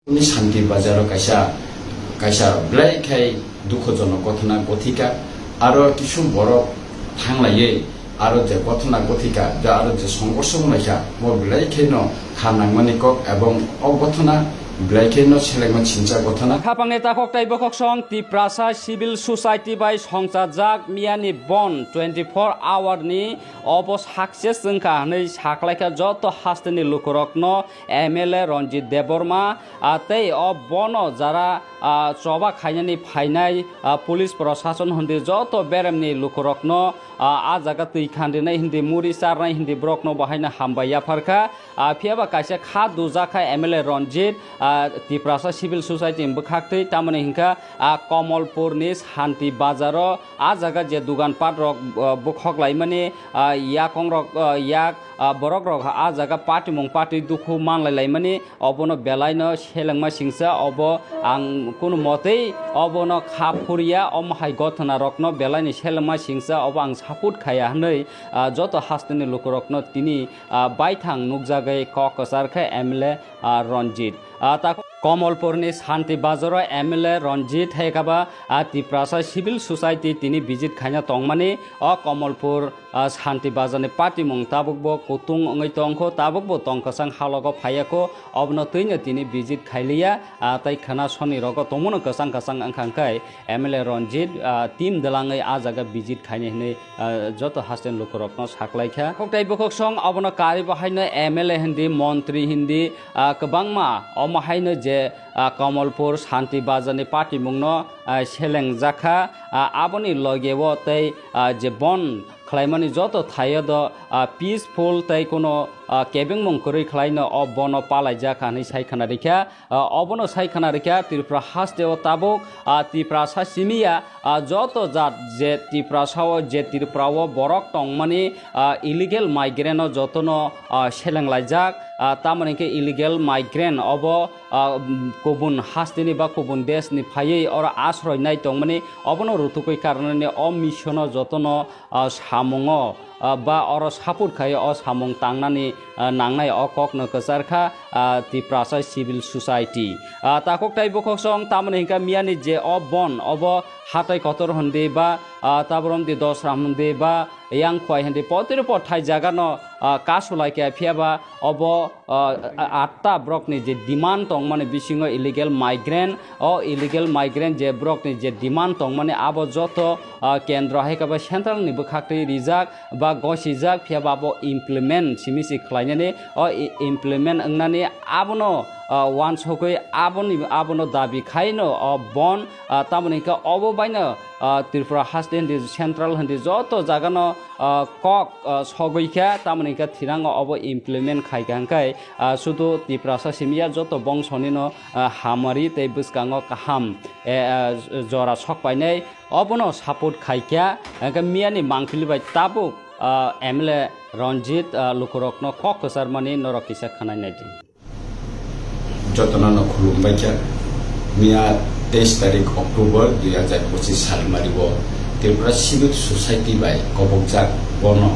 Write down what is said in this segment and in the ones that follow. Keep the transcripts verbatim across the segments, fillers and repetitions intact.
Ni Shanti Bazar o kaisa, kaisa belai khai dukhojonok gothona gothika, aro kisu borok thanglaiwi aro je gothona gothika, je aro je songkorso wnglaikha, bo belai khaino kha nangmani kok, ebong o gothona belai khaino selengma singcha gothona. Khapangni takhok tei bokhoksong Tiprasa Civil Society bai songchajak miyani bon twenty four hour ni obo success wngkha hwnwi saklaikha joto hasteni lukurokno M L A Ranjit Debbarma, ah, tei o bono jara, ah, choba khainani phainai, ah, police prosason hindi joto beremni lukurokno, ah, a jaga twi khandinai hindi, muri charnai hindi borokno bo haino hambai yapharkha. Ah, phiyaba kaisa kha dujakha M L A Ranjit, ah, Tiprasa Civil Society ni bwkhaktwi, tamoni hinkha, ah, Komolpurni Shanti Bazaro a jaga je dugan pat rok, ah, bwkhok laimani, ah, yakong rok, ah, yak, ah, borok rok a jaga patimung patwi dukhu manlai laimani, obono belaino selengma singsa, obo ang kunu motwi obono kha phurya, omo hai gothona rokno belaini selengma singsa, obo ang support khaya hwnwi, ah, joto hasteni lukurokno tini, ah, baithang nukjagwi kok kwchar khe M L A, ah, Ranjit. Ah, ta Komolpurni Shanti Bazaro M L A Ranjit hai khe ba, ah, Tiprasa Civil Society tini visit khaina tongmani, o Komolpur, ah, Shanti Bazarni patimung tabukbo kutung wngwi tongkho, tabukbo tong kwchang halogo phaiyakho, obono twino tini visit khailiya, ah, tei khwna sonirogo tongmano kwchang kwchang wngkha hwnkhe M L A Ranjit, ah, team dwlangwi a jaga visit khainai hwnwi, ah, joto hasteni lukurokno saklaikha. Khok tei bokhoksong obono karwi bo haino M L A hindi, montri hindi, ah, kwbangma omo haino je, ah, Komolpur Shanti Bazarni patimungno, ah, selengjakha, ah, aboni logeo tei, ah, je bon khlaimani joto thaio do, ah, peaceful tei kuno, ah, kebengmung kwrwi khlaino o bono palaijak hwnwi sai khna rikha. Ah, obono sai khna rikha Tripura hasteo tabuk, ah, Tiprasa simiya, ah, joto jat je Tiprasao, je Tripurao borok tongmani, ah, illegal migrant o jotono, ah, selenglaijak, ah, tamoni khe illegal migrant obo, ah, kubun hasteni ba kubun deshni phaiwi oro asroi nai tongmani, obono rutukwi karnani o mission o jotono, ah, samungo, ah, ba oro support khai o samung tangnani, ah, nangnai o kokno kwchar kha, ah, Tiprasa Civil Society. Ah, takhok tei bokhoksong tamoni hinkha miyani je o bon obo hatai kotor hindi ba, ah, taborom di dosram hindi ba yang khwai hindi potiri pothai jagano, ah, kasulai khe phiyaba obo, ah, atta borokni je demand tongmani bisingo illegal migrant, o illegal migrant je borokni je demand tongmani abo joto, ah, kendro hai khe ba central ni bwkhaktwi rijak ba gosijak, phiyaba abo implement simi si khlainani, o i-, implement wngnani abono, ah, uansugwi aboni, abono dabi khaino o bon, ah, tamoni hinkhe obo baino, ah, Tripura haste hindi central hindi joto jagano, ah, kok, ah, sogwi khe tamoni hinkhe thirango obo implement khai kha hwnkhe, ah, sudu Tiprasa simiya joto bongsonino, ah, hamari tei bwskango kaham, eh, ah, jora sok painai obono support khai kha hwnkhe miyani mangpili bai tabuk, ah, M L A Ranjit, ah, lukurokno kok kwcharmani norok kisa khwnai naidi. Jotono no khulumbai kha. Miya teis tarik October dui hajar pochis salmari o Tripura Civil Society bai kobokjak bono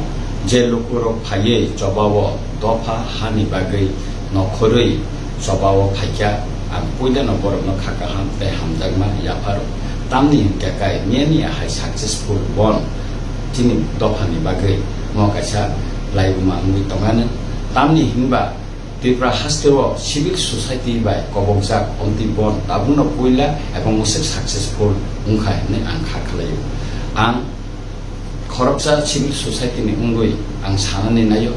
je lukurok phaiwi chobao dopha hani bagwi nokhorwi chobao phaikha, ang puilano borokno kha kaham tei hamjakma yapharo. Tamni hinkhe kai miyani ahai successful bon chini dophani bagwi mo kaisa laibuma wngwi tongani. Tamni hinba Tripura hasteo civil society bai kobokjak omtwi bon tabukno puila ebong mwswk successful wngkha hinwi ang kha khlaio. Ang khoroksa civil society ni wngwi ang sanani naio,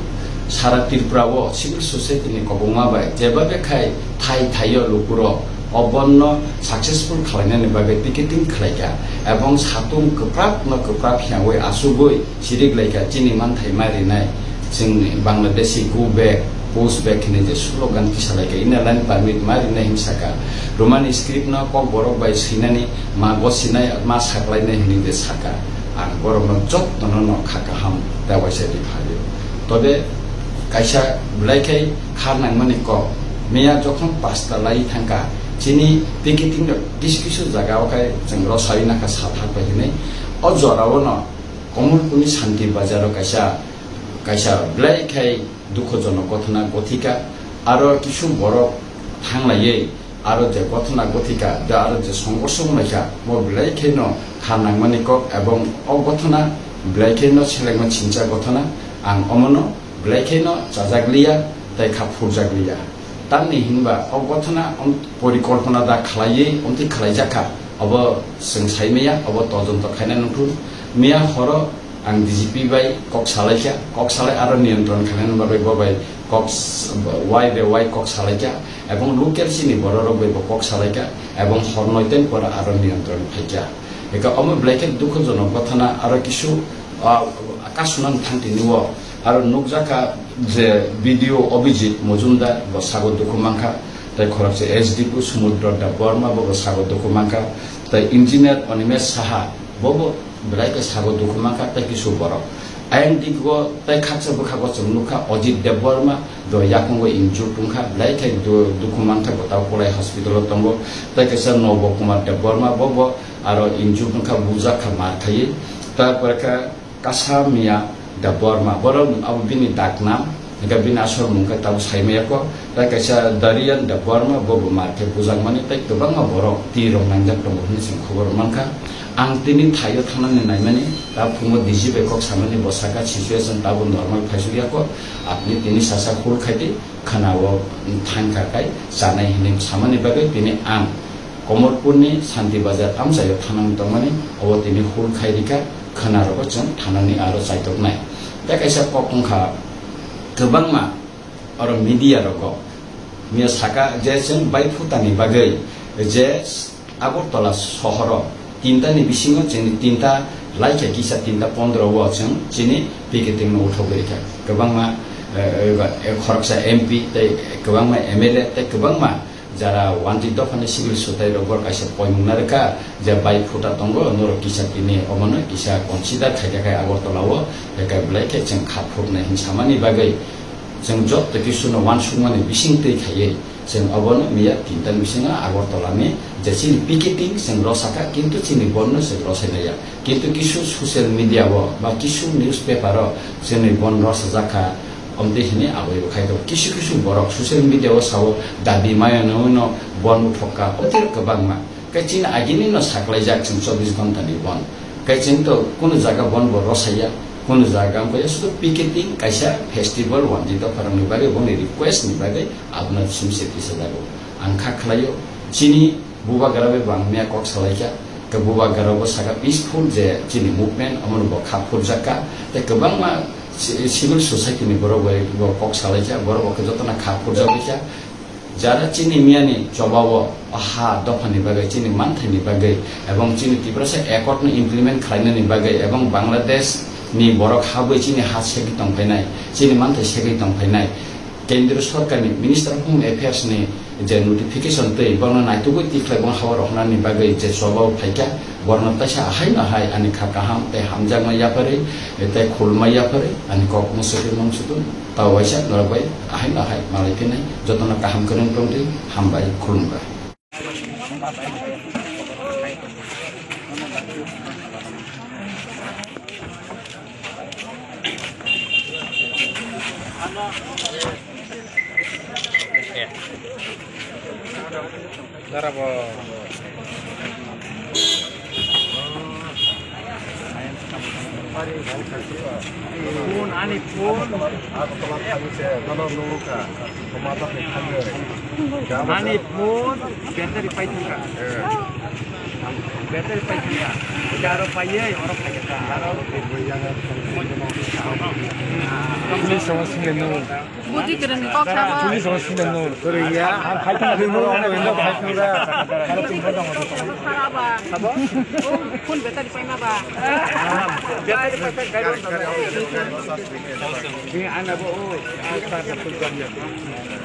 sara Tripura o civil society ni kobokma bai jeba bekhai thai thaio lukurok o bonno successful khlainani bagwi picketing khlaikha ebong satung kwprak no kwprak phiyawi asugwi sirik laikha chini manthai ma rinai. Chwng Bangladeshi go back, push back hinwi je slogan kisa laikha, Inner Line Permit ma rinai hinwi saka. Romani script no Kokborok bai swinani ma gosinai, ma saklainai hinwi je saka. Ang borokno jotono no kha kaham tei waisa ri phalio. Tobe kaisa belai khai kha nangmani kok. Miya jokhon pasta lai thangkha, chini picketing rok kisu kisu jaga o khai chwng rosai nakha sal hakbai hinwi. O jora o no Komolpurni Shanti Bazar o kaisa, kaisa belai khai dukhojonok gothona gothika, aro kisu borok thanglaiwi aro je gothona gothika, da aro je songkorso wnglaikha, mo belai kheno kha nangmani kok, ebong o gothona belai kheno selengma chincha gothona, ang omono belai kheno chajak liya, tei kha phurjak liya. Tamni hinba o gothona om-, porikolpona da khlaiwi omtwi khlaijakha, obo chwng saimaya, obo todonto khaina nangkhu. Miya horo ang D G P bai kok salaikha, kok salai aro niyantron khlaina bagwi bo bai kok s-, wai be wai kok salaikha, ebong local chini bororok bai bo kok salaikha, ebong hor noiten pora aro niyantron phaikha. Eka omo belai khe dukhojonok gothona aro kisu, ah, kasunang thang tini o aro nukjakha je B D O Abhijit Mojumdar bo sago dukhu mankha, tei khoroksa S D P O Sumudro Debbarma bo bo sago dukhu mankha, tei engineer Animesh Saha bo bo belai khe sago dukhu mankha tei kisu borok. Ayang digo tei khaksa bwkhago chwng nukha Ajit Debbarma, do yakungo injured wngkha, belai khe du-, dukhu mankha bo tabo Kolai hospital o tongo. Tei kaisa Nobo Kumar Debbarma bo bo aro injured wngkha, bujakha mar khaiwi. Tarpore khe Kasa Miya Debbarma, borok abo bini daknam, hingkhe bini asol mung khe tabuk saimaya kho. Tei kaisa Darian Debbarma, bo bo mar khe bujakmani tei kwbangma borok twi rok nangjak tongo hwnwi chwng khobor mankha. Ang tini thaio thangnani naimani, ta phungo D G bai kok samani bo saka situation tabuk normal phaisukya kho. Apni tini sasa hul khaidi khwnao thangkha kai chanai hwnwi samani bagwi tini ang Komorpurni Santi Bazar amchaio thanani tongmani, obo tini hul khai rikha, khwnarogo chwng thanani aro chaitoknai. Tei kaisa kok wngkha kwbangma oro media rogo. Miya saka je chwng bai phutani bagwi je Agartala sohoro tinta ni bisingo chini tinta laikha kisa tinta pondro o chwng chini picketing no uthogwi rikha. Kwbangma, eh, eh, khoroksa M P tei kwbangma M L A tei kwbangma jara wanjwi dophani civil sotai rok bo kaisa poimung narwkha je bai phuta tongo, norok kisa tini omono kisa consider khaikha khai Agartala o, tei belai khe chwng kha phurnai hwn samani bagwi chwng joto kisu no uansukmani bising twi khaiwi chwng obono miya tinta ni bisingo Agartala ni je chini picketing chwng rosakha, kintu chini bond no chwng rosainaya, kintu kisu social media o ba kisu newspaper o chwngni bond rosajakha. Omtwi hwnwi aboni bo khai tongo. Kisu kisu borok social media o sao dabi maya no hwnwi no bond uthokka, otwi kwbangma. Khe chini agini no saklaijak chwng chobbish ghonta ni bond. Khe chwng to kunu jaga bond bo rosaya, kunu jaga wngkha ya sudu picketing kaisa festival wanjwi dopharokni bagwi boni request ni bagwi abono sumse tisa jago. Ang kha khlaio chini Bubagra bai bo ang miya kok salaikha. Khe Bubagra bo saka peaceful je chini movement, omono bo kha phurjakha. Tei kwbangma ci-, civil society ni borok bai bo kok salaikha, borok bo khe jotono kha phurjak baikha. Jara chini miya ni choba o ha dopha ni bagwi, chini manthai ni bagwi, ebong chini Tiprasa accord no implement khlaina ni bagwi, ebong Bangladesh ni borok ha bai chini ha segwi tong phainai, chini manthai segwi tong phainai. Kendriya Sorkar ni Minister of Home Affairs ni je notification twi bono naitugwi tikhlai, bono hao rohornani bagwi je choba o phaikha, borno taisa ahai no hai ani kha kaham tei hamjakma yapharwi tei khulma yapharwi ani kok mwswtwi mung sutun. Tao waisa norok bai ahai no hai malai phinai, jotono kaham kwrwng tongtwi, hambai, khulumkha. Darabo. Phone, ani phone. Ani phone, battery pai thangkha. Battery pai thangkha. Aro paiye, oro paiye. Aro. Police sama sini nung. Buti kwrwngni kok sabo. Police sama sini nung. Kwrwngya. Ang khai thang ri mo, ang ri mo, khai thang ra. Sabo? Oh, phone battery paima ba. Battery pai pai, gari on. Bini ana bo, oh, ah, ta, ta, ta, ta.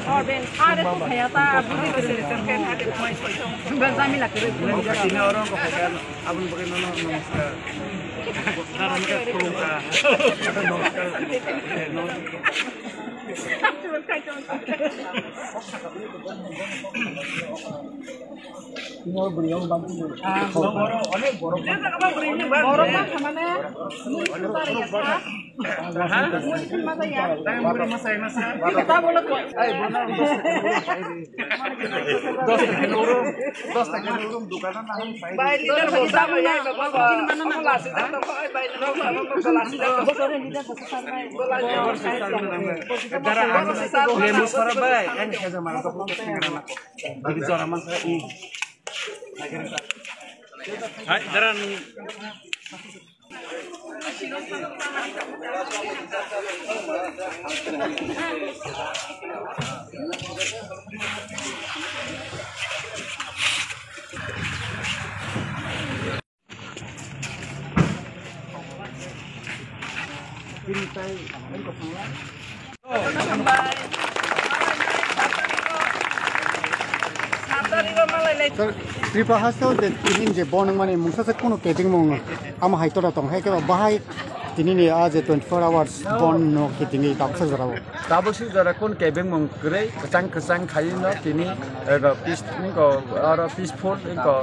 Oh, ben, are ko khaya ta, bini ko sere terken hade. Ben, jami la kere. Bini oro ko khaya, abun bagi nono, namaskar. Namaskar, khulumkha. Namaskar, khulumkha. Borok ma khamane, nung sutar ya sa. Ha? Tang buri masai masa. Dos taka ni urum, dos taka ni urum dukan na hum sai. Bai, leader bagi sama ya, Bapak. Ini mana nama? Lasi tak tahu, bai, leader bagi sama. Dara, lembu sora bai, ani khaja mana tu. Bagi jora masa, hmm. Hai, dara. Sir, Tripura haste je tini je bon mani mungsa se kunu kebeng mung ama hai tora tong hai keba bahai tini ni a je twenty-four hours bon no ke tini tabsa jora o. Tabuk si jora kun kebeng mung kwrwi kwchang kwchang khai no tini ego peace ko aro peaceful ko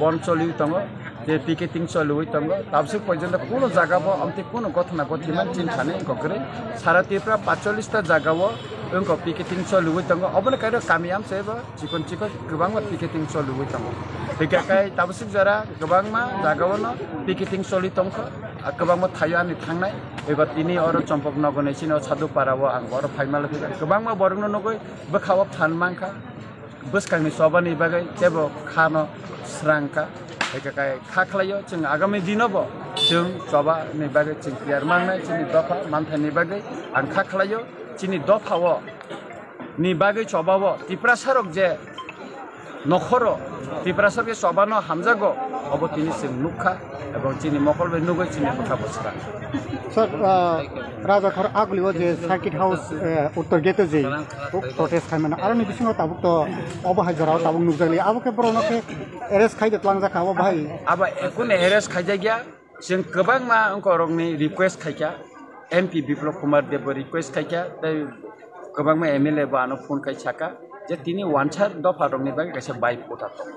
bon choli tongo. Je picketing choliwi tongo, tabswk porjonto kuno jaga bo amtwi kuno gothona gothima chin thani wngkha kwrwi. Sara Tripura paitsollis ta jaga o wngkha picketing choliwi tongo, obono kairo kami amchai bo chikon chikon kwbangma picketing choliwi tongo. Hingkha kai tabswk jora kwbangma jaga o no picketing choli tongkha, ah, kwbangma thaio ani thangnai. Ego tini oro Chompok Nogor ni chini o Sadhu Para o ang oro phaima le kwbangma borok no nugwi bwkha o phan mankha. Bwskangni chobani bagwi teibo khano srangkha. Hingkha kha khlaio, chwng agami dinobo chwng chobani bagwi chwng tiyar mangnai, chini dopha manthaini bagwi ang kha khlaio, chini dophao ni bagwi chobao Tiprasarok je nokhoro Tiprasarok je chobano hamjago, obo tini chwng nukha. Ebong chini mokol bai nugwi chini bwkha bwswra. Sir, ah, Rajakhor agulio je Circuit House, eh, Uttor Gate o je protest khaimano, aroni bisingo tabuk to obo hai jorao tabuk nukjakli. Abo khe borokno khe arrest khai de twlangjakha obo hai. Abo ekun arrest khaijakya, chwng kwbangma wngkorokni request khaikha, M P Biplop Kumar Deb bo request khaikha, tei kwbangma M L A bo ano phone khai saka je tini wansa dopha rokni bagwi kaisa bai phota tongo.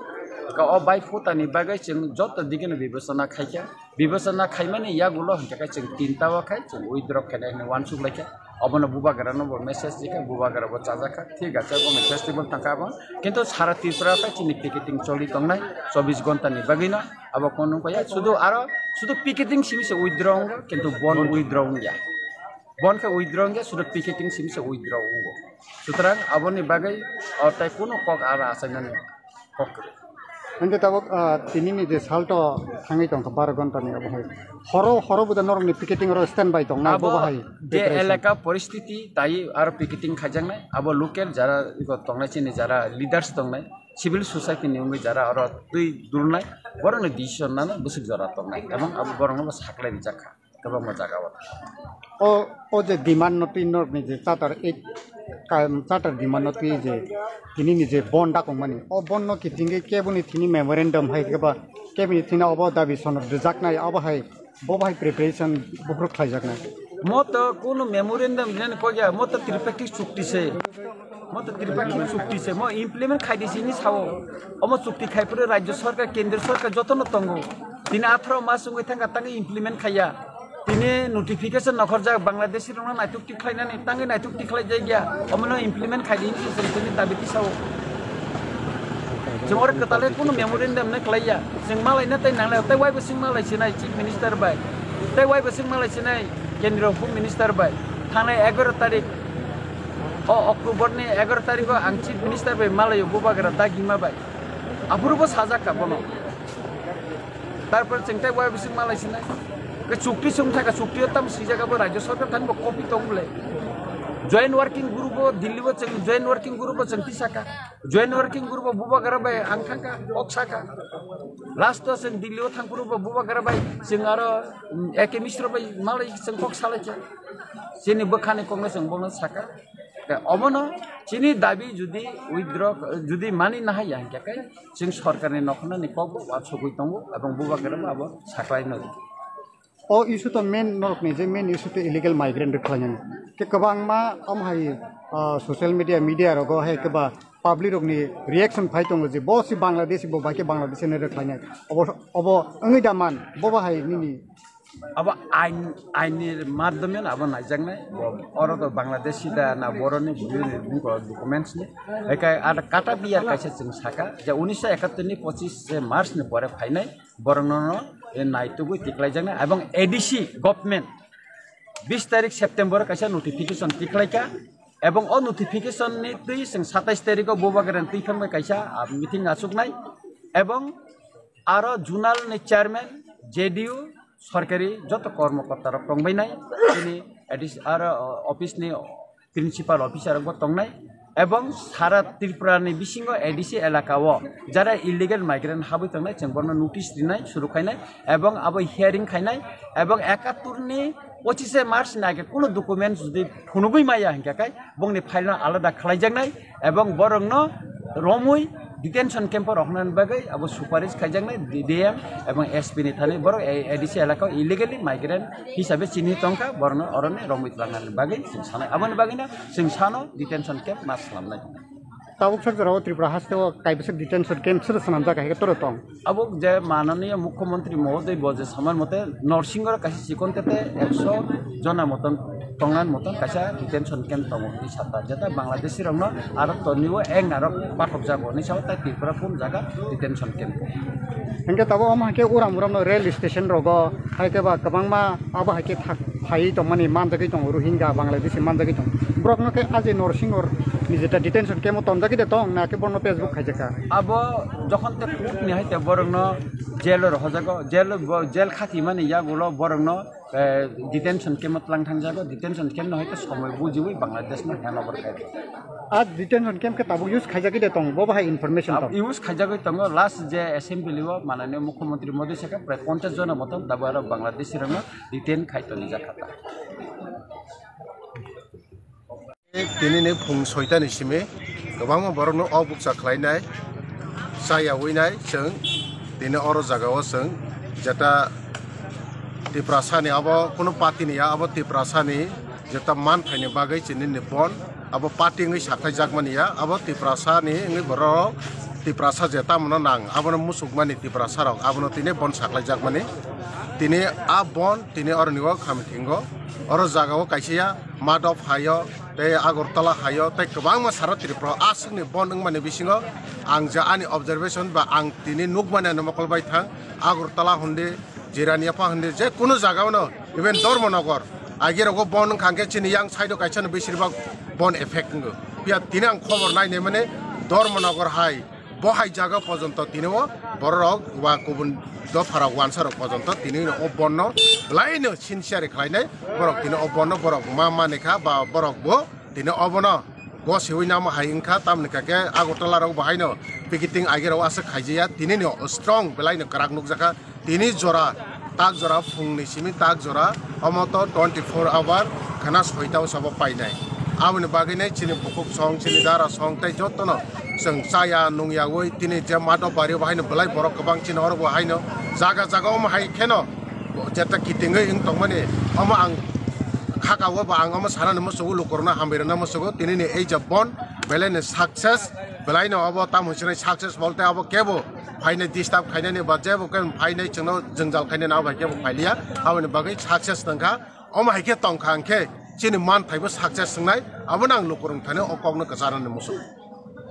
Ka o bai phota ni bagwi chwng joto digino bibechona khaikha. Bibechona khaimani yagulo hwnkhe khe chwng tinta o khai chwng withdraw khainai hwnwi uansuk laikha. Obono bubagrano bo message rikha, bubagra bo chajakha, thik ache, bono festival tangkha abo. Kintu sara Tripura khe chini picketing choli tongnai chobbish ghonta ni bagwino. Abo kono wngkha ya, sudu aro sudu picketing simi se withdraw wngo, kintu bon withdraw wngya. Bon khe withdraw wngya, sudu picketing simi se withdraw wngo. Sutrang aboni bagwi o tai kuno kok aro achainani kok kwrwi. Hingke tabuk, ah, tini ni je salto thangwi tongkha baro ghonta ni obo hai. Horo, horo bo da norok ni picketing oro stand by tong nai bo hai. Abo je preparation. Elaka poristiti tai aro picketing khaijaknai, abo local jara iko tongnai chini jara leaders tongnai, civil society ni wngwi jara oro twi durnai, borok ni decision nana bwswk jora tongnai, ebong abo borok no bo saklai rijak kha. Kwbangma jaga o. O, o je demand no twi norok ni je charter eight ka, charter demand no twi je tini ni je bon dakong mani, o bon no kitingwi kebo ni thini memorandum hai keba kebo ni thini obo dabi sonod rwjaknai, obo hai bo bai preparation buphuru khlaijaknai. Mo to kuno memorandum rinani kok ya, mo to tripartite chukti se. Mo to tripartite chukti se, mo implement khai di sini sao. Omo chukti khai phuru rajya sarkar, kendra sarkar joto no tongo. Tini atharo mas wngwi thangkha, tangwi implement khaiya. Tini notification nokhorjak, Bangladeshi rokno naituk tik khlainani, tangwi naituk tik khlai jakya. Omono implement khai di hinwi chwng tini dabi tisao. Chwng oro kwtalai kunu memorandum no khlaiya. Chwng malaina tei nanglai, tei waibo chwng malai sinai Chief Minister bai. Tei waibo chwng malai sinai Kendriya Home Minister bai. Thangnai egaroh tarik, o October ni egaroh tarikh o ang Chief Minister bai malaio, bubagra dagima bai. Aphuru bo sajak kha bono. Tarpor chwng tei wai bising malai sinai. Ke chukti chwng thaka, chukti o tam sijak abo rajya sarkar thani bo copy tong bole. Joint working group o Delhi o chwng joint working group o chwng tisaka. Joint working group o bubagra bai ang thangka, kok saka. Last o chwng Delhi o thangphuru bo bubagra bai chwng aro, mm, A K Mishra bai malai chwng kok salai kha. Chini bwkhani kokno chwng bono saka. Te omono chini dabi judi withdraw, judi mani nahai ya hingkhe kai chwng sorkarni nokhornani kokbo uansugwi tongo, ebong bubagrabo abo saklaino. O issue to main norokni je main issue to illegal migrant rok khlainani. Ke kwbangma omo hai, ah, social media, media rogo hai kwba public rokni reaction phai tongo je bo si Bangladeshi, bo bai khe Bangladeshi hinwi rok khlainai. Obo, obo wngwi da man, bo bo hai nini Abo ain, ainni madhyome abo naijaknai. Bo, oro to Bangladeshi da na boroni bini, bini documents ni. Ekai ada kata biya kaisa chwng saka je unisho ekattor ni pochis March ni pore phainai borokno no, e, naitugwi tiklaijaknai. Ebong A D C government bis tarik September kaisa notification tiklaika. Ebong o notification ni twi chwng satais tarikh o Bubagra ni twi phangbai kaisa, ah, meeting achuknai. Ebong aro zonal ni chairman, J D U, sorkari joto kormokorta rok tongbainai, chini A D C aro office ni principal officer rok bo tongnai, ebong sara Tripura ni bisingo A D C elaka o jara illegal migrant habwi tongnai, chwng bono notice rinai, suru khainai, ebong abo hearing khainai, ebong ekattor ni pochise March ni age kuno document jodi phunugwi maya hinkhe kai bongni file no alada khlaijaknai, ebong borokno romwi detention camp o rohornani bagwi abo suparis khaijaknai D D M ebong S P ni thani borok A D C elaka o illegally migrant hisabe chini tongkha, borokno oroni romwi tlangnani bagwi chwng sanai. Aboni bagwino chwng sano detention camp ma swnamnai. Tabuk sak jorao Tripura haste o kaibwswk detention camp swrwk swnamjak hai khe toro tong. Abo je mananiya mukhyamantri mohoday bo je samar mote Norsingoro kaisa chikon tete ekso jona moton tongnan moton kaisa detention camp tongo hinwi sakha, jeta Bangladeshi rokno aro tonwi o eng aro pathok jago hinwi sao, tai Tripura kun jaga detention camp. Hingke tabo omo hingke uram uram no rail station rogo hai khe ba kwbangma abo hai khe thak phai tongmani manjagwi tongo, Rohingya Bangladeshi manjagwi tongo. Borok no khe aje Norsingor ni jeta detention camp o tonjagwi de tong na khe bono Facebook khaijak kha. Abo jokhon te court ni hai te borok no jail o rohojago, jail o bo-, jail khatimani yagulo borok no, eh, detention camp o tlang thangjago, detention camp no hai te somoi bujiwi Bangladesh no hand over khaijak. A detention camp khe tabuk use khaijagwi de tongo, bo bahai information tong? Use khaijagwi tongo, last je assembly o mananiya mukhyamantri Modi sakha prai ponchash jona motom tabuk aro Bangladeshi rokno detain khai tonijak kha ta. Tini ni phung soita ni simi kwbangma borok no o bukcha khlai nai, chaya wi nai chwng tini oro jaga o chwng jeta Tiprasa ni abo kunu party ni ya, abo Tiprasa ni jeta man phaini bagwi chini ni bon abo party wngwi sakhlai jakmani ya, abo Tiprasa ni wngwi borok Tiprasa je tamo no nang abono musukmani Tiprasa rok abono tini bon sakhlai jakmani. Tini a bon tini oro ni o khamthingo oro jaga o kaisa ya Madhop hai o tei Agartala hai o tei kwbangma sara Tripura o aswk ni bon wngmani bisingo ang je ani observation ba ang tini nukmani ani mokol bai thang Agartala hundi Jiraniapha hindi je kunu jaga o no, even Dharmanagar, agi rogo bon wngkha hwnkhe chini yang side o kaisa no beshirbak bon effect wngo. Phiya tini ang khobor nainai mani Dharmanagar hai, bo hai jaga pojonto tini o borok rok wa kubun dopha rok wansa rok pojonto tini o bon no belai no sincere khlainai borok tini o bon no borok ma mani kha ba borok bo tini obono gosiwi namo hai wngkha, tamni kha khe Agartala rok bo haino picketing agi rok aswk khaijaya, tini no strong belai no kwrak nukjakha. Tini jora, tak jora phungni simi tak jora, omo to twenty four hour khana soita o sabo painai. Aboni bagwi nai chini bukhuk song, chini dara song tei jotono chwng chaya nungyawi tini je Madhop bari o bo haino belai borok kwbang chini oro bo haino jaga jaga omo hai kheno jeta kitingwi wng tongmani omo ang khaka o ba ang omo sanani musugo lukurokno hambai rwna musugo tini ni ei je bon belai ni success belai no obo tamo hinwi success bolte abo kebo phainai disturb khainani ba jebo khe phainai chwngno jwngjal khainani abo hai khe bo phailiya, aboni bagwi success tongkha. Omo hai khe tongkha hwnkhe chini manthai bo success wngnai, abono ang lukurok thani o kokno kwcharnani muchung.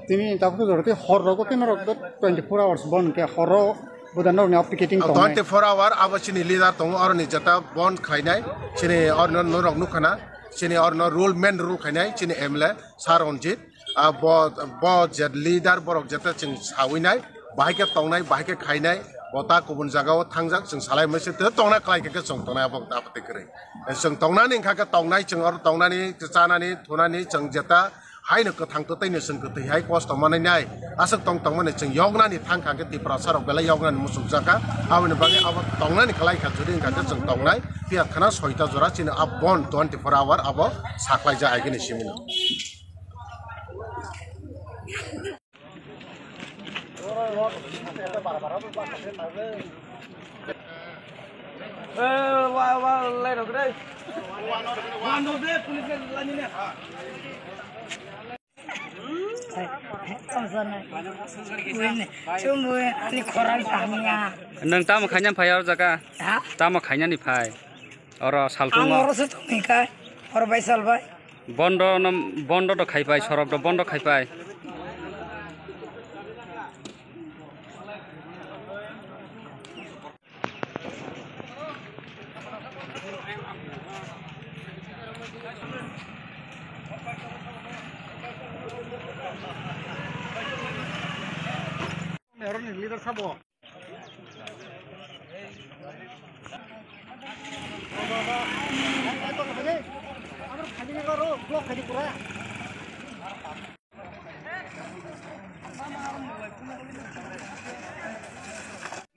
Tini tabuk jora tei hor rogo khe norok twenty four hours bon khe horo buda norokni applicating tongnai. Twenty four hour abo chini leader tongo, oroni jeta bon khlainai, chini orno norok nukha na, chini orno rule, main rule khainai chini M L A Sir Ranjit. Ah, bo, bo je leader borok jeta chwng sawi nai, bahai khe tongnai, bahai khe khainai, bo ta kubun jaga o thangjak, chwng salai mani se tongna khlai khe chwng tongnai abo, abo twi kwrwi. Chwng tongnani wngkha khe tongnai, chwng oro tongnani, chanani, thunani, chwng jeta haino kwthang twtwi no chwng kwtwi hai kosto manwi nai, aswk tong tongmani chwng yoknani thang kha khe Tiprasa rok belai yoknani muchung jakha, aboni bagwi abo tongnani khlai kha, jodi wngkha khe chwng tongnai, phiya khana soita jora chini a bon twenty four hour abo saklai ja agini simi no. Nwng tamo khaina phai o jaga? Ha? Tamo khainani phai? Oro saltung o. Ang oro se tongwi kha, oro bai sal bai. Bondo no, bondo do khai pai, sorok do bondo khai pai.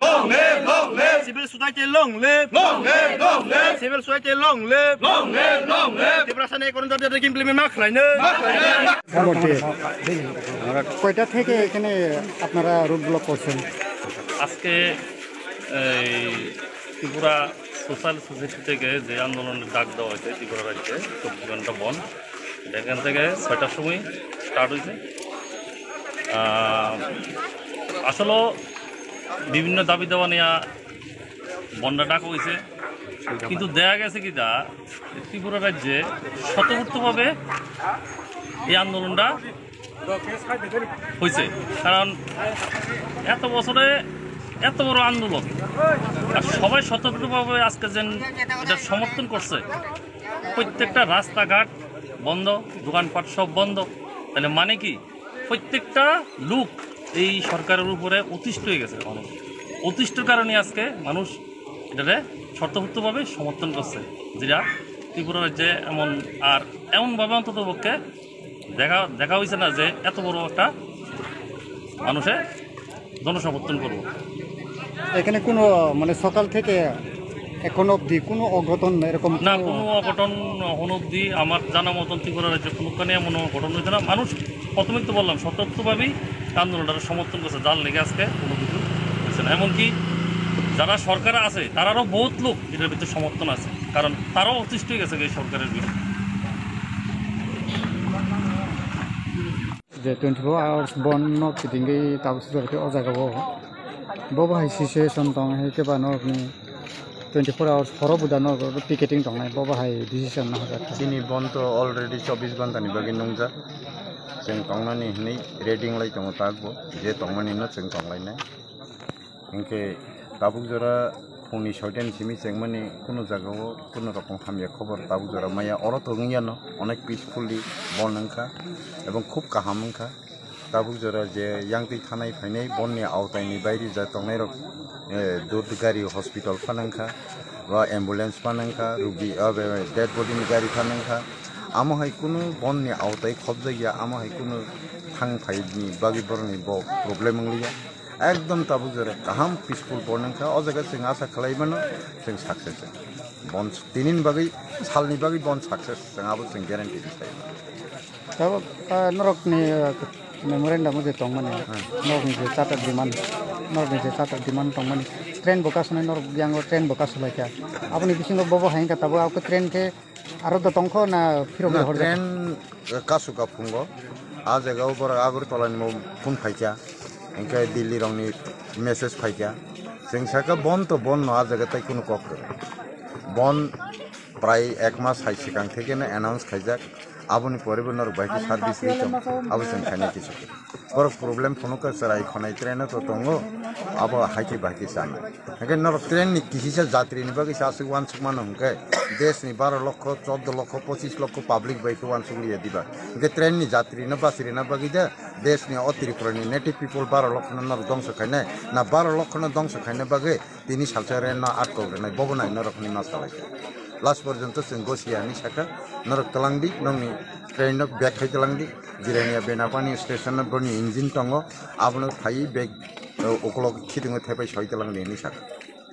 Long live, long live. Civil society long live. Long live, long live. Civil society long live. Long live, long live. Tiprasani ekonomi jati jati implement ma khlainai. Ma khlainai. কয়টা থেকে এখানে আপনারা road block করছেন? আজকে এই Tripura social society থেকে যে আন্দোলনের ডাক দেওয়া হয়েছে ত্রিপুরা রাজ্যে চব্বিশ ঘন্টা বন্ধ, এটা এখান থেকে ছয়টার সময় স্টার্ট হয়েছে। আহ, আসলে বিভিন্ন দাবি দাওয়া নিয়ে বন্ধ ডাকা হয়েছে, কিন্তু দেখা গেছে কি তা ত্রিপুরা রাজ্যে স্বতঃস্ফূর্তভাবে এই আন্দোলনটা হয়েছে, কারণ এত বছরে এত বড় আন্দোলন আর সবাই স্বতঃস্ফূর্তভাবে আজকে যেন এটা সমর্থন করছে, প্রত্যেকটা রাস্তাঘাট বন্ধ, দোকানপাট সব বন্ধ, তাহলে মানে কি প্রত্যেকটা লোক এই সরকারের উপরে অতিষ্ঠ হয়ে গেছে। এখন অতিষ্ঠর কারণে আজকে মানুষ এটারে স্বতঃস্ফূর্তভাবে সমর্থন করছে, যেটা ত্রিপুরা রাজ্যে এমন আর এমনভাবে অন্তত পক্ষে দেখা দেখা হয়েছে না যে এত বড় একটা মানুষে জনসমর্থন করবো। এখানে কোনো, মানে, সকাল থেকে এখন অবধি কোনো অঘটন এরকম না, কোনো কোনো অঘটন এখন অবধি আমার জানা মতন ত্রিপুরা রাজ্যে কোনোখানে এমন অঘটন হয়েছে না। মানুষ প্রথমেই তো বললাম, স্বতঃস্ফূর্তভাবেই আন্দোলনটাকে সমর্থন করছে, যার লেগে আজকে কোনো কিছু হয়েছে না। এমনকি যারা সরকারে আছে, তারারও বহুত লোক এটার ভিতরে সমর্থন আছে, কারণ তারাও অতিষ্ঠ হয়ে গেছে এই সরকারের বিরুদ্ধে। Je twenty four hours bon no kitingwi tabuk sujak khe o jaga o. Bo bo hai situation tong hai khe ba norok ni twenty four hours horo buda norok picketing tong nai, bo bo hai decision no hajak. Chini bon to already chobbish ghonta ni bagwi nungjak. Chwng tong nani hinwi ready wng lai tongo tak bo, je tong mani no chwng tong lai nai. Hinkhe tabuk jora phungni soita ni simi chengmani kunu jagao kunu rokom hamya khobor tabuk jora maya, oro tong wngya no onek peacefully bon wngkha ebong khub kaham wngkha. Tabuk jora je yangtwi thanai phainai bonni aotai ni bairi ja tongnai rok, eh, dud gari hospital phano wngkha, ba ambulance phano wngkha, rugi, ah, be, be, dead body ni gari phano wngkha. Amo hai kunu bonni aotai khobjakya, amo hai kunu thang phai ni bagwi borok ni bo problem wngliya. Ekdom tabuk jora kaham peaceful bon wngkha. O jaga chwng asa khlai mano chwng success. Bon tinin bagwi, salni bagwi bon success. Chwng abo chwng guarantee di sai mano. Tabuk, ah, norok ni, ah, memorandum o je tongmani, hmm, norok ni je charter demand, norok ni je charter demand tongmani, train bo kasunai norok yango train bo kasulaikha. Aboni bisingo bobo hai wngkha tabuk, abo train khe aro do tongkho na phirok na, horjak? Train, eh, kasukha phungo. A jaga o borok Agartala ni mo phone phaikha. Hinkhe Delhi rok ni message phaikha. Chwng sakha bon to bon no, a jaga tai kunu kok kwrwi. Bon prai ek mas hai swkang thekeno announce khaijak. Aboni pore bo norok bai khe service ri tong. Abo chwng khainai kisa. Borok problem phunukha chwrai khonai train o to tongo, abo haikhe bahai khe chanai. Hinkhe norok train ni kisisa jatri ni bagwi se aswk uansuk mano hinkhe, desh ni baro lokho, chordo lokho, pochis lokho public bai khe uansuk liya diba. Hinkhe train ni jatri no bachirina bagwi de, desh ni o Tripura ni native people baro lokho no norok dongso khainai, na baro lokho no dongso khaina bagwi tini salsa rail no atkok rwnai, bobo nai norok hinwi ma salai kha. Last porjonto chwng gosi ya hinwi sakha, norok twlang di, nokni train no back khai twlang di, Jirania Benapani station no boni engine tongo, abono phaiwi bag, uh, ukolog khitingo thepai soi twlang di hinwi sakha.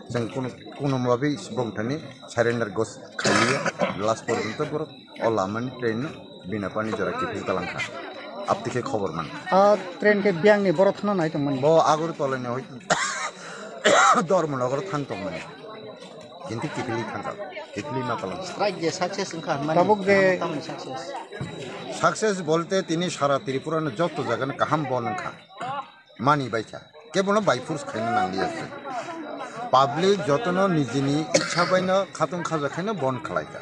Chwng kuno, kuno mabwi bongthani surrender gos khailiya, last porjonto borok o lamani train no Benapani jora kiphil twlang kha. Aptwi khe khobor man. Ah, train khe biyang ni borok thangna nai tongmani? Bo Agartala ni hoi Dharmanagar thang tongmani. Kintu kiphilwi thangkha, kiphilwi ma kalang. Strike je success wngkha, mani tabuk je tamni success. Success bolte tini sara Tripura no joto jaga no kaham bon wngkha. Mani baikha. Kebono by force khaina nangliya se. Public jotono nijini ichha baino khatung khaja khaino bon khlaikha.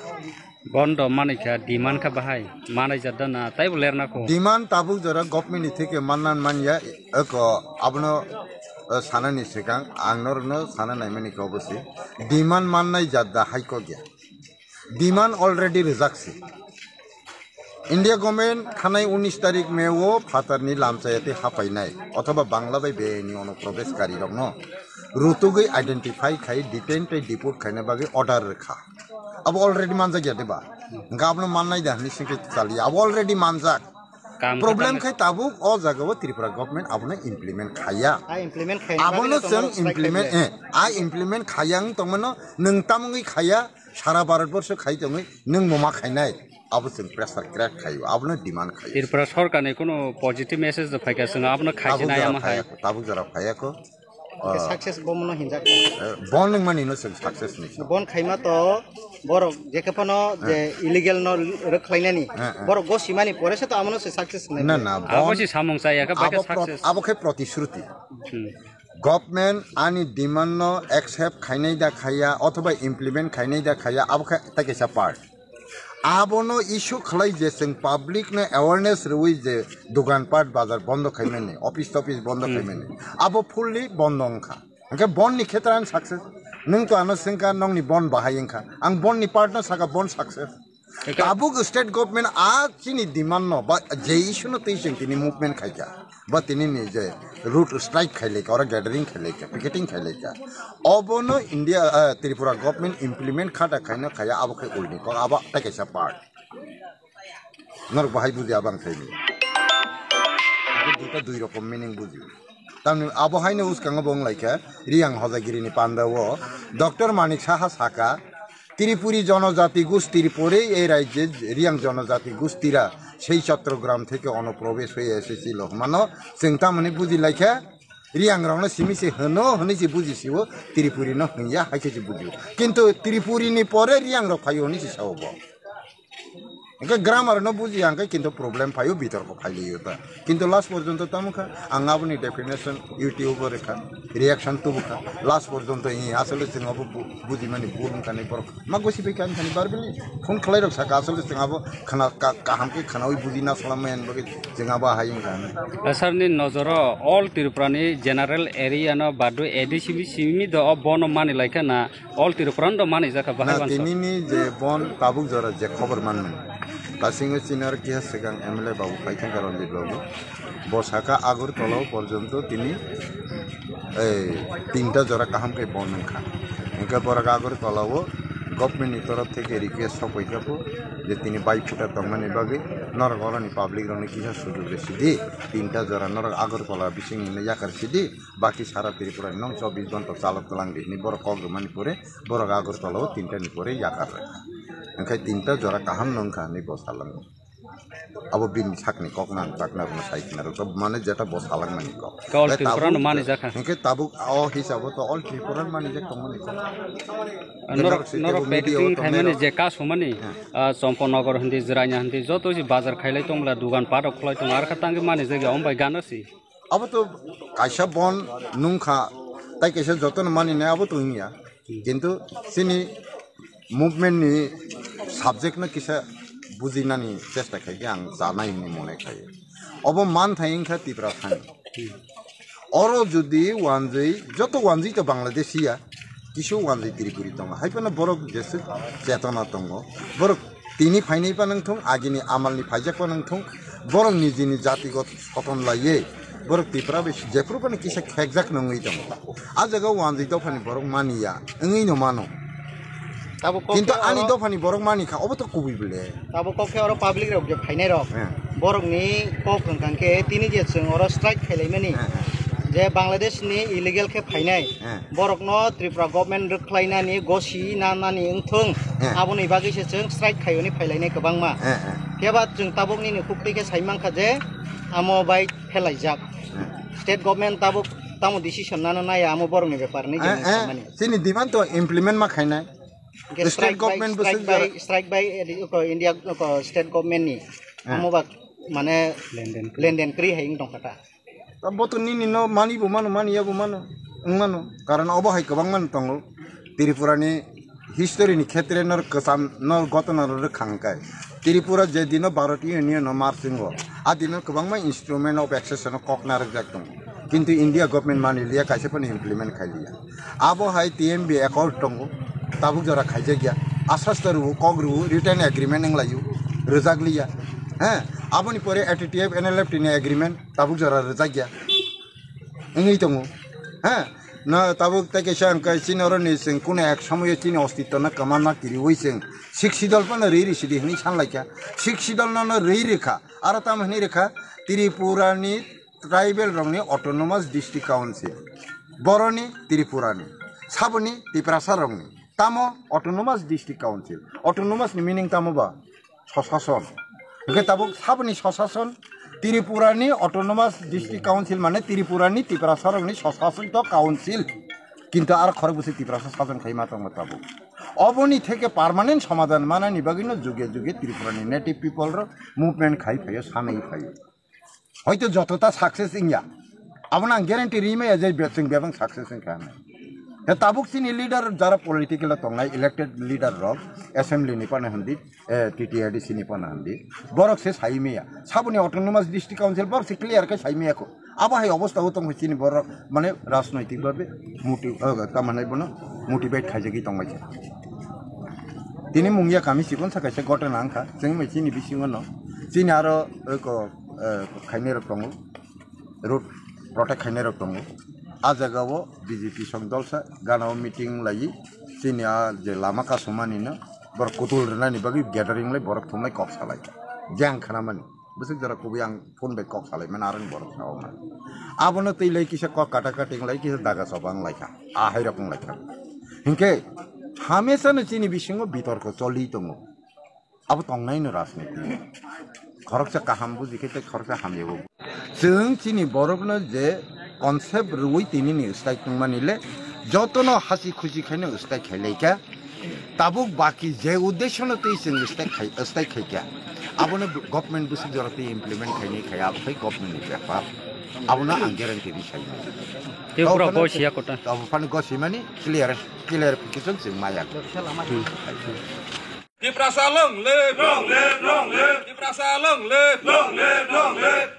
Bon do manikha, demand kha bahai, manai jadda na, taibo lerna ko. Demand tabuk jora government ni theke mannan manya, eko abono, eh, sanani sikang, ang norokno sana naimani ko bosi. Demand mannai jadda hai ko gya. Demand already rejak si. India government thanai unis tarik May o phatarni lamchayati hapainai othoba Bangla bai beni ono probesh kari rokno rutugwi identify khai detain tei deport khaina bagwi order rwkha. Abo already manjak ya deba? Hwnkhe abono mannai da hwnwi swngkhe chaliya. Abo already manjak. Kam problem khatam- khai tabuk o jaga o Tripura government abono implement khaiya. A implement khaina Abono bagwi chwng tongmani implement, slai eh, a implement khaiya wng tongmano nwng tamungwi khaiya, sara Bharat borsho khai tongwi nwng moma khainai. Abo chwng pressure create khaio, abono demand khaio. Tripura sorkar ni kuno positive message do phaikha, chwng abono khaisi Tabuk nai jora ama hai. Phaiya, tabuk jora phaiya ko. Hwnkhe Ah. Success bo mono hinjak kha. Eh, bon nung mani no chwng success ni. Bon khaima to borok jekhe phano je Ah. illegal no rwkhlainani, Ah, ah. Borok go simani pore se to amono se success nai. Na, na, Abo bon, si samung chaya kha, abo baikha pro-, success. Abo khe protisruti. Hmm. Government ani demand no accept khainai da khaiya othoba implement khainai da khaiya, abo khe tei kaisa part. Abono issue khlai je chwng public no awareness rwui je dugan pat bazar bondo khaimani, office topis bondo Hmm. khaimani, abo fully bondo wngkha. Hwnkhe bon ni khetra ang success. Nwng to ano swngkha nongni bon bahai wngkha. Ang bon ni part no saka bon success. Eka- Tabuk state government a chini demand no ba je issue no twi chwng tini movement khaikha. Ba tini ni je route strike khailaikha, oro gathering khailaikha, picketing khailaikha. Obono India, eh, Tripura government implement khata khaino khaya, abo khe ulni kok, abo tei kaisa part. Norok bahai buji abang khaini. Duita dui rokom meaning buji. Tamni abo haino uskango bo wnglaikha, Riyang Hojagiri ni panda o Doctor Manik Saha saka, Tripuri jonojati gustir porei ei rajye Riyang jonojati gustira sei Chottogram theke onoprobesh hoye esesi lo hwnmano chwng tamoni bujilaikha, Riyang rokno simi se hwno hwnwi se bujisio, Tripuri no hwnya hai khe se bujio. Kintu Tripuri ni pore Riyang rok phaio hwnwi se sao bo. Hwnkhe grammar no bujiya hwnkhe kintu problem phaio, bitorko phailaio ta. Kintu last porjonto tamo kha, ang aboni definition YouTube o rekha, reaction tubu kha. Last porjonto hi asole chwng abo bu-, bujimani bul wngkha ni borok. Ma gosi bai kha wngkha ni barbili phone khlai rok saka asole chwng abo khna ka-, kaham khe khnaui buji na salamai ani bagwi chwng abo hai wngkha. Sir ni nojoro all Tripura ni general area no badu A D C B simi do o bono mani laikha na? All Tripura no manijak kha bahai Na, uansuk. Tinini je bon tabuk jora je khobor manmani. Tasingo chini aro kiha swkang M L A babu phai thangkha Ranjit babu. Bo saka Agartala o porjonto tini, ei, tinta jora kaham khe bon wngkha. Hwnkhe borok Agartala o government ni torof theke request sokoi kha pho je tini bai phuta tongmani bagwi norok oroni public rokni kisa sujug rw sidi. Tinta jora norok Agartala bising hwnwi yakar sidi. Baki sara Tripura ni nong chobbish ghonta chalok twlang di hinwi borok kok rwmani pore borok Agartala o tinta ni pore yakar rwkha. Hwnkhe tinta jora kaham no wngkha hinwi bo salango. Abo bini sakni kok nang chakna rwna sai khna rwkha, mane jeta bo salangmani kok. Ka all Tei Tripura no tabuk mani jakha. Hwnkhe tabuk o hisabo to all Tripura no manijak tongmani kok. Norok, Norok se norok teibo media o packeting tongnai khaimani rok. Je kasumani, Hmm. ah, Chompanagar hindi, Jirania hindi, joto si bazar khailai tongla, dugan pat rok khulai tong, arkha tangwi manijak ya, ombai gana si. Abo to kaisa bon nungkha, tai kaisa jotono maninai abo to wngya. Kintu chini movement ni subject no kisa bujinani chesta khaikhe ang chanai hinwi mone khaio. Obo manthai wngkha Tipra thani. Oro jodi wanjwi, joto wanjwi to Bangladeshi ya, kisu wanjwi Tripuri tongo. Haiphano borok jeswk chetona tongo. Borok Tini phainai phano wngthung, agini amalni phaijak phano wngthung, borok nijini jatigo soton laiwi, borok Tipra bai jephuru phano kisa khekjak nungwi tongo. A jaga o wanjwi dophani borok maniya, wngwino mano. Tabuk kok Kintu khe ani oro dophani borok manikha, obo to kubui bole. Tabuk kok khe oro public rok je phainai rok. Eh. Borokni kok wngkha khe tini je chwng oro strike khailaimani, Eh, eh. Je Bangladesh ni illegal khe phainai. Eh. Borokno Tripura government rwkhlainani, gosi nanani wngthung, Eh. Aboni bagwi se chwng strike khaiwi phailainai kwbangma. Eh, eh. Phiya ba chwng tabuk nini khuktwi khe sai mankha je amo bai phelaijak. Eh. State government tabuk tamo decision nano naya amo borokni bepar ni Eh, je eh. Samani. Chini demand to implement ma khainai. Hingke State strike bai, government bo strike swngjak. Bai, strike bai, eh, di-, ko India, ko state government ni. Hmm. Omo ba mane lenden kwrwi hai wng tong kha ta. Bo to nini no mani bo mano, mani ya bo mano, wng mano. Karon obo hai kwbangma no tongo. Tripura ni history ni khetre nor kwcham nor gotona rok rwkha hwnkhe. Tripura je dino Bharat Union no marchingo, a dino kwbangma instrument of accession no kok narwkjak tongo. Kintu India government mani liya, kaisa phano implement khai liya. Abo hai T M B accord tongo, tabuk jora khaijak ya. Aswk aswk rwo, kok rwo, written agreement wng laio, rwjak liya. He, aboni pore A T T F N L F T ni agreement tabuk jora rwjak ya. Wngwi tongo. He, na tabuk tei kaisa hwnkhe chini oro ni chwng kuno ek somoyo chini ostitto no kwma na kiriwi chwng Sixth Schedule phano rwi rw sidi hwnwi san laikha. Sixth Schedule no no rwi rwkha. Aro tamo hwnwi rwkha Tripura ni tribal rokni Autonomous District Council, boroni Tripurani, saboni Tiprasa rokni tamo Autonomous District Council. Autonomous ni meaning tamo ba? Sosason. Hwnkhe tabuk saboni sosason, Tripurani Autonomous District Council mane Tripurani Tiprasa rokni sosason to council. Kintu aro khorok bwswi Tiprasa sason khai ma tongma tabuk. Oboni theke permanent somadhan manani bagwino juge juge Tripurani native people rok movement khai phaio, sanwi phaio. Hoito jotota success wngya. Abono ang guarantee rimaya je be-, chwng bebak success wngkha hinwi. He tabuk chini leader jara political o tongnai elected leader rok assembly ni phano hwndi, eh, T T A D C ni phano hwndi. Borok se sai maya. Saboni Autonomous District Council borok se clear khe sai maya kho. Abo hai obostha o tongkha chini borok mane rajnoitik babe moti-, eh, tamo hinwi bono motivate khaijagwi tongbaikha. Tini mungya kami chikon sa kaisa gotona wngkha. Chwng bai chini bisingo no. Chini aro, eh, ko eh, khainai rok tongo, road protect khainai rok tongo. A jaga o B J P song dolsa gana o meeting lai, chini a je lama kasumani no borok kutul rwnani bagwi gathering lai borok thumlai kok salai. Jang khanamani bwswk jora kubui ang phone bai kok salai mani aroni borok sao mani. Abono twi lai kisa kok kata kating lai kisa daga choba wng lai kha. A hai rok wng lai kha. Hinkhe hamesa no chini bisingo bitorko choli tongo. Abo tongnai no rajniti. Khoroksa kaham buji khe tei khoroksa hamya bo. Chwng chini borok no je concept rwui tini ni style tongmani le joto no hasi khusi khai no style khai lai kha. Tabuk baki je uddesho no tei chwng style khai, style khai kha. Abo no government bwswk jora tei implement khai ni khai abo khai government ni bepar. Abo no ang guarantee ri sai. Tei pura gosi ya kota. Abo phano gosi mani clear, clarification chwng maya. Tiprasa long live! Long live, long live! Tiprasa long live! Long live, long live!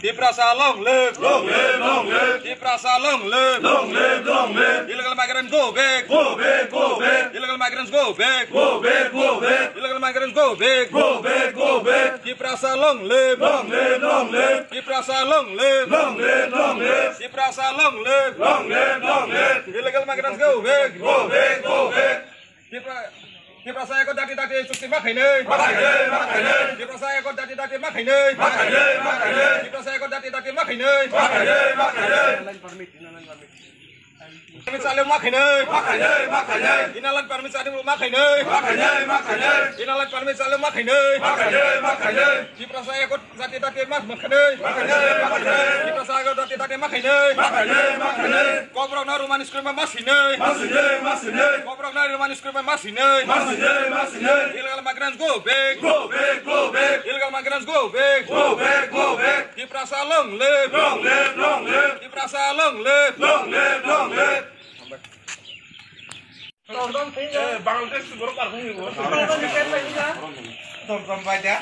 Tiprasa long live! Long live, long live! Tiprasa long live! Long live, long live! Illegal migrants go back! Go back, go back! Illegal migrants go back! Go back, go back! Illegal migrants go back! Go back, go back! Tiprasa long live! Long live, long live! Tiprasa long live! Long live, long live! Tiprasa long live! Long live, long live! Illegal migrants go back! Go back, go back! Tipra-, Tiprasa ekot dati dati chukti ma khainai. Ma khainai, ma khainai. Tiprasa ekot dati dati ma khainai. Ma khainai, ma khainai. Tiprasa ekot dati dati ma khainai. Ma khainai, ma khainai. Permit chale ma khainai. Ma khainai, ma khainai. Inner line permit chale ma khainai. Ma khainai, ma khainai. Inner line permit chale ma khainai. Ma khainai, ma khainai. Tiprasa ekot Jati dati ma, ma khainai. Ma khainai, ma khainai. Tiprasa ekot jati dati ma khainai. Ma khainai, ma khainai. Kokrok no Roman script ma sinai. Ma sinai, ma sinai. Kokrok no Roman script ma sinai. Ma sinai, ma sinai. Illegal migrants go back. Go back, go back. Illegal migrants go back. Go back, go back. Tiprasa long live. Long live, long live. Tiprasa long live. Long live, long live. Bangladesh borok ar hwnwi bo. Tom tom bai da.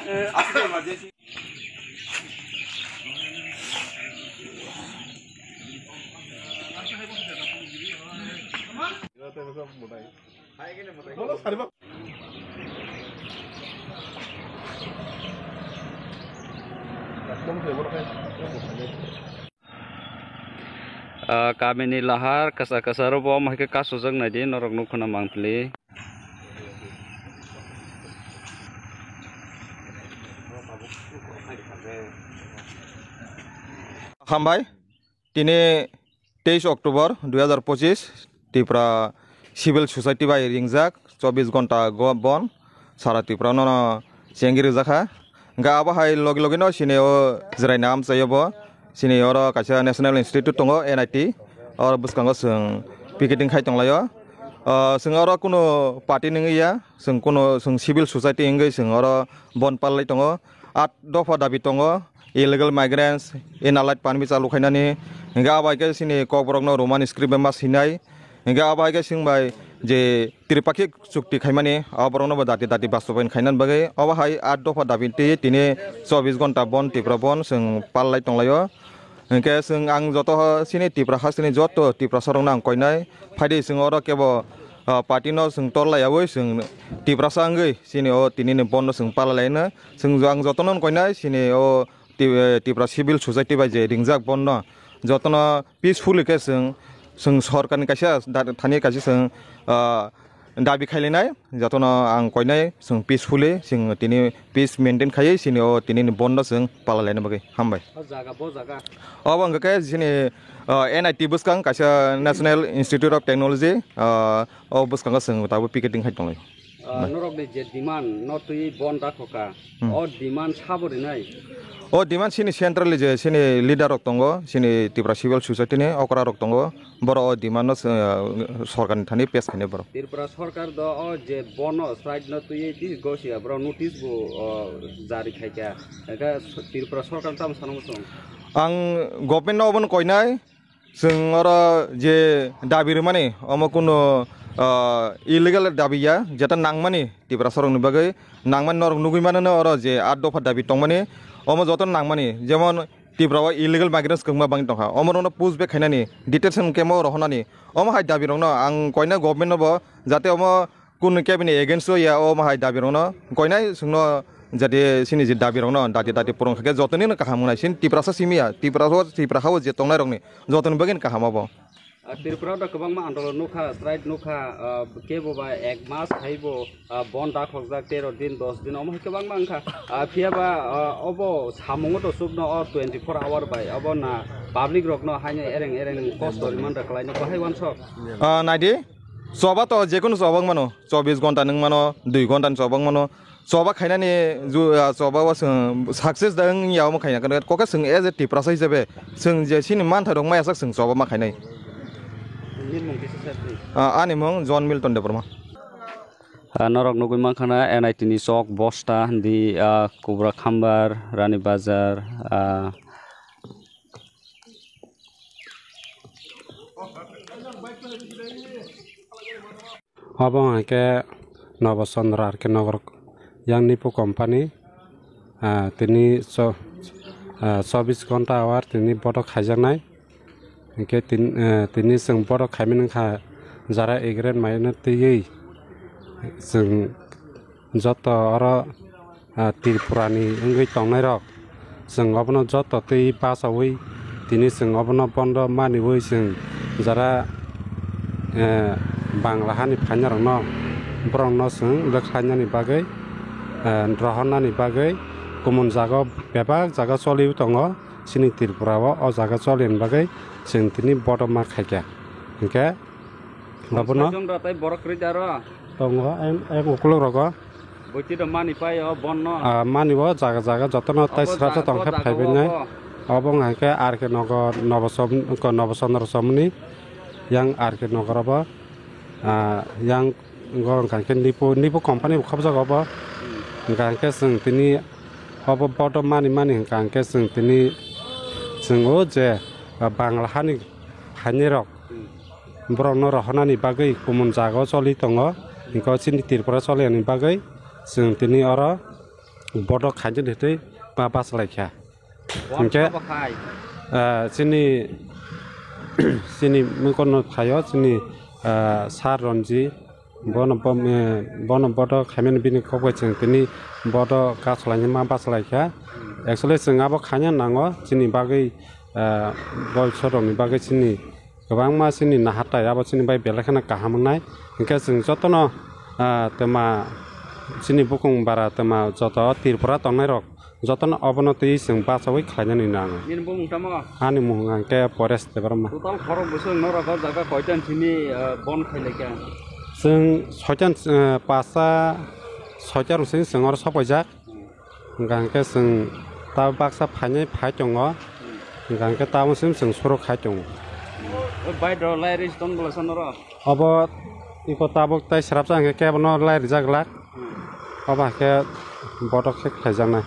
Ah, kamini lahar kwsa kwsa rw bo omo hai khe kasujak nai di, norok nukho na mangpili. Hambai, tini teis October dui hazar pochis, Tripura Civil Society bai ringjak chobbish ghonta go-, bon, sara Tripura no chengwi rijak kha. Hingke abo hai logi logi no sini o jwraini amchai o bo, sini oro kaisa National Institute tongo, N I T, oro bwskango chwng picketing khai tonglaio. Ah, chwng oro kuno party nungwi ya, chwng kuno chwng civil society wngwi chwng oro bon pallai tongo. At dopha dabi tongo, illegal migrants, inner light permit chalu khainani, hingke abo hai khe chini kokborokno Roman script bai ma swinai, hingke abo hai khe chwng bai je tripakhik chukti khaimani, abo borokno bo dati dati bastobayan khainani bagwi, abo hai at dopha dabi twi tini chobbish ghonta bon Tripura bon chwng pallai tonglaio. Hingke chwng ang joto ho chini Tripura hasteni joto Tiprasarokno ang koinai, phaidi chwng oro kebo, ah, party no chwng torlaiyaui chwng Tiprasa wngwi chini o tinini bon no chwng palalaino. Chwng ang jotono koinai chini o Ti-, eh, Tripura Civil Society bai je ringjak bon no jotono peacefully khe chwng, chwng sorkarni kaisa da-, thani kaisa chwng, ah, dabi khailainai, jotono ang koinai chwng peacefully, chwng tini peace maintain khaiwi chini o tinini bon no chwng palalaina bagwi. Hambai. O jaga, bo jaga. Obo wngkha khe chini, ah, N I T bwskang kaisa National Institute of Technology, ah, o bwskango chwng tabuk picketing khai tonglai. Ah, norokni je demand no twi bon dakhoka, Hmm. o demand sabo rinai? O demand chini centrally je chini leader rok tongo, chini Tripura Civil Society ni okra rok tongo, borok o demand no, ah, sorkar ni thani pes khainai borok. Tripura sorkar do o je bon no strike no twi twi gosia borok notice bo, o, jari khaikha. Hingkhe Tripura sorkar tamo sana muchung? Ang government no obono koinai, Chwng oro je dabi rwmani, omo kunu, ah, illegal dabi ya, jeta nangmani Tiprasarokni bagwi nangmani norok nugwi mano oro je at dopha dabi tongmani, omo joto nangmani, jemon Tripura o illegal migrants kwbangma bangwi tongkha, omorokno push back khainani, detention camp o rohornani, omo hai dabi rokno ang koina government no bo jate omo Kunu kebini against o ya, o mahai dabi rokno koinai chwngno, jadi sini je dabi rokno dati dati purung kha khe jotoni no kaham wngnai, sini Tiprasa simi ya, Tipra o, Tipra ha o je tongnai rokni jotoni bagwi no kaham abo. Ah, Tripura da kwbangma andolon nukha, strike nukha, ah, kebo ba ek mas haibo, ah, bon da khokjak tero din, dos din, omo hai kwbangma wngkha. Ah, phiya ba, ah, obo samungo to chukno o twenty four hour bai obo na public rokno haino ereng ereng kosto rimanda kwlaino bahai wansok. Ah, naidi, Choba to jekunu choba wng mano, chobbish ghonta nung mano, dui ghonta ni choba wng mano. Choba khainani ju-, ah, choba o chwng success da wng ya omo khaina khe, kok khe chwng as a Tiprasa hisabe chwng je chini manthai rok maya sak chwng choba ma khainai. Nini mung kisa sir, please. Ah, ani mung John Milton Debbarma. Ah, norok nugwi mankha na N I T ni chok, Bosta, di, ah, Kubra Khambar, Rani Bazar, ah, Obo hwnkhe Nobo Chandra R K Nagar yang Nipo company, ah, tini cho-, ah, chobbish ghonta hour tini botok khaijaknai. Hwnkhe tin-, ah, tini chwng botok khaimani wngkha jara agreement maina twiwi chwng Joto oro, ah, Tripura ni wngwi tongnai rok, chwng obono joto twi bachaui tini chwng obono bondo maniui chwng jara, eh, Bangla hani phainai rokno borokno chwng rwkhlainani bagwi, eh, rohornani bagwi kumun jaga o bebak jaga choliui tongo chini Tripura o, o jaga choliani bagwi chwng tini bodo ma khaikha. Hinkhe obono Saichung rok tei borok kwrwi da aro? Tongo, ayang, ayang ukuluk rogo. Bwtwi rok mani pai o bonno? Ah, mani bo jaga jaga jotono tai srapsa tongkhe phaibainai. Obo wngkha khe R K Nagar Nobosom-, ko Nobo Chandra Somoni yang R K Nagar obo. Ah, yang go wngkha khe Nipo, Nipo company bo khobjak obo. Wngkha khe chwng tini obo bodo mani mani wngkha khe chwng tini chwng o je, ah, Bangla hani, hani rok. Borokno rohornani bagwi kumun jaga o choli tongo, hinkhe chini Tripura choli yani bagwi chwng tini oro bodo khainani hitwi ma bachalaikha. Hinkhe, ah, chini, chini mungkorno phaio chini, ah, Sir Ronji, bono bo-, eh, bono bodo khaimani bini kok bai chwng tini bodo kachalaini ma bachalaikha. Actually chwng abo khaina nango chini bagwi, ah, boiso rokni bagwi chini Kwbangma chini nahartai, abo chini bai belai kheno kaham wngnai. Hinkhe chwng jotono, ah, twma chini bukung bara twma joto Tripura tongnai rok jotono obono twi chwng bachaui khlainani nango. Nini bumung tamo? Ani mung hwnkhe Paresh Debbarma. Total khorok bwswk norok o jaga koitan simi, ah, bon khailaikha? Chwng soitan, ah, pasta soitan rok simi chwng oro sopaijak. Hwnkha hwnkhe chwng ta baksa phainai phai tongo, hwnkha hwnkhe tamo chwng, chwng suru khai tongo. O bike rok lai ris ton bwlai sano rw? Obo Iko tabuk tai srapsa hwnkhe kebono lai rijak glak. Obo hwnkhe botok khe khlaijaknai.